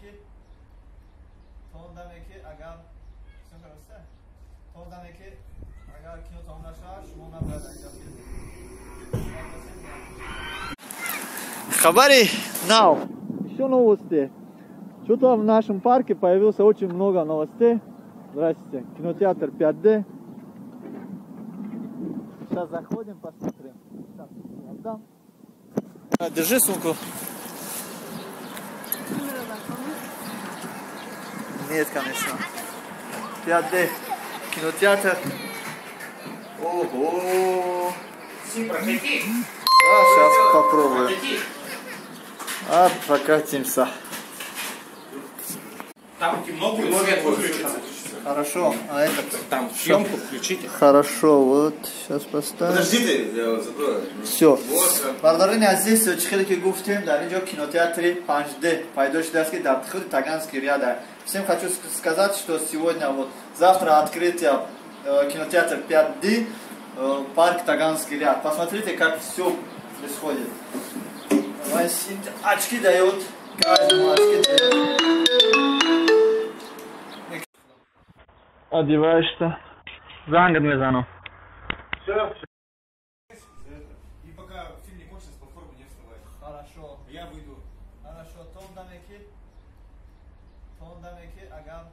ки агар то даме ки агар кино тамом нашавад, шумо набояд инҷа. Хабари нав, еще новости. Что-то в нашем парке появился очень много новостей. Здрасте, кинотеатр 5D. Сейчас заходим, посмотрим. Так, отдам. Держи сумку. Нет, конечно. 5D кинотеатр. Ого! Да, сейчас попробуем. А, прокатимся. Там темно будет, свет выключится. Хорошо, а этот? Там съемку включите. Хорошо, вот, сейчас поставим. Подождите, я закрою. Все. Бародарони азиз, чӣ хеле ки гуфтем, дар ин ҷо кинотеатри 5D пайдо шудааст, ки дар худи Таганский ряда. Всем хочу сказать, что сегодня, вот, завтра открытие кинотеатр 5D, парк Таганский ряд. Посмотрите, как все происходит. Очки дают, каждому очки дают. Одеваешься. Занг мезану. Все. И пока фильм не кончится, с платформы не вставай. Хорошо. Я выйду. Хорошо. То даме ки агар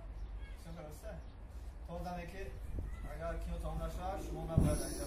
то даме ки агар кино тамом нашавад, шумо набояд инҷа.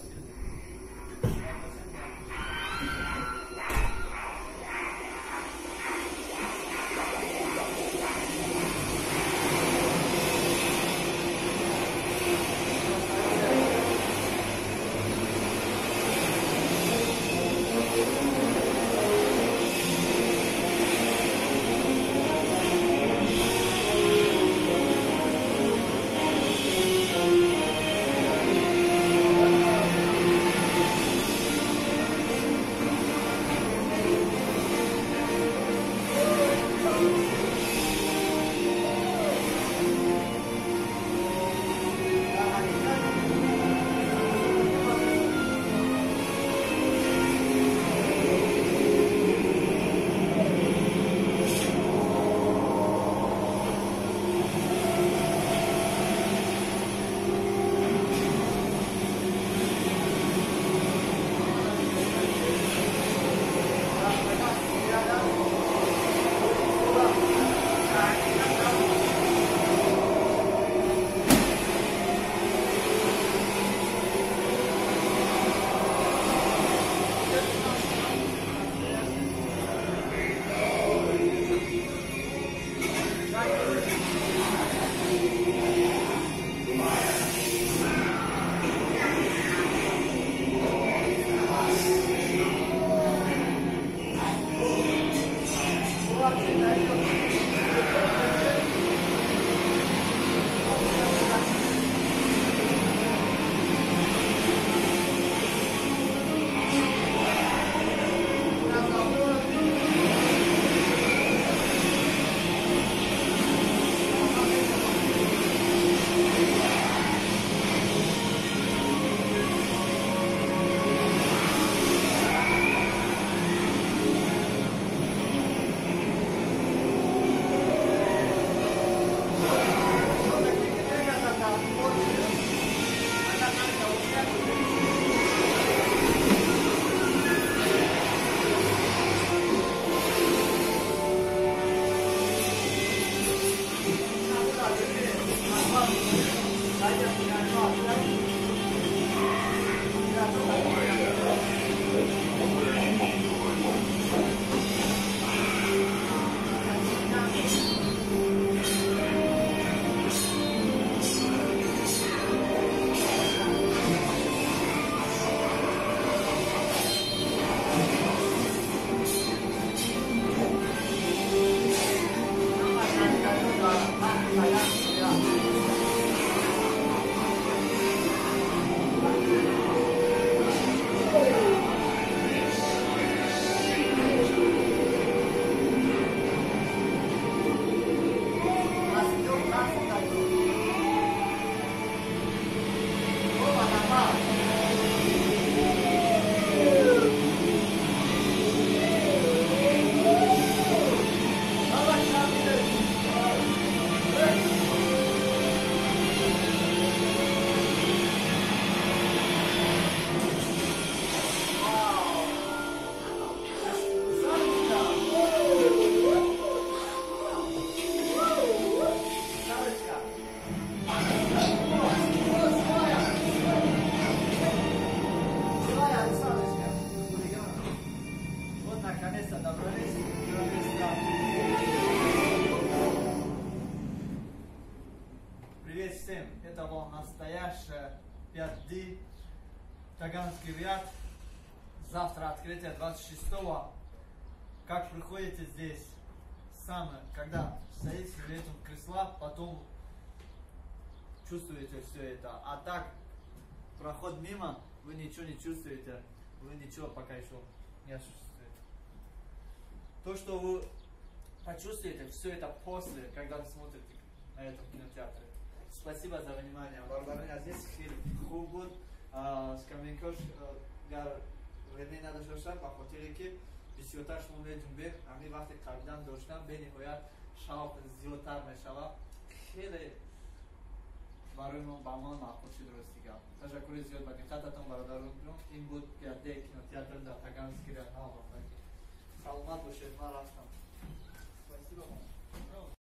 Настоящая 5D, Таганский ряд. Завтра открытие 26-го. Как приходите здесь, самое, когда садитесь в этом кресла, потом чувствуете все это. А так, проход мимо, вы ничего не чувствуете, вы ничего пока еще не ощущаете. То, что вы почувствуете, все это после, когда вы смотрите на этом кинотеатре. Спасибо за внимание. Бародарони азиз, хеле хуб буд. Скамейкош гар ремень надошта бошад, ба хотире ки бисёртар шумо меҷунбед, ҳамин вақте қабидан доштан бениҳоят шавқ зиёдтар мешавад. Хеле барои мо, ба мо маъқул шуд, рости гап. Ташаккури зиёд ба диққататон, бародарон. Ин буд 5D кинотеатр дар Таганский ряд. Саломат бошед, ман рафтам. Спасибо вам.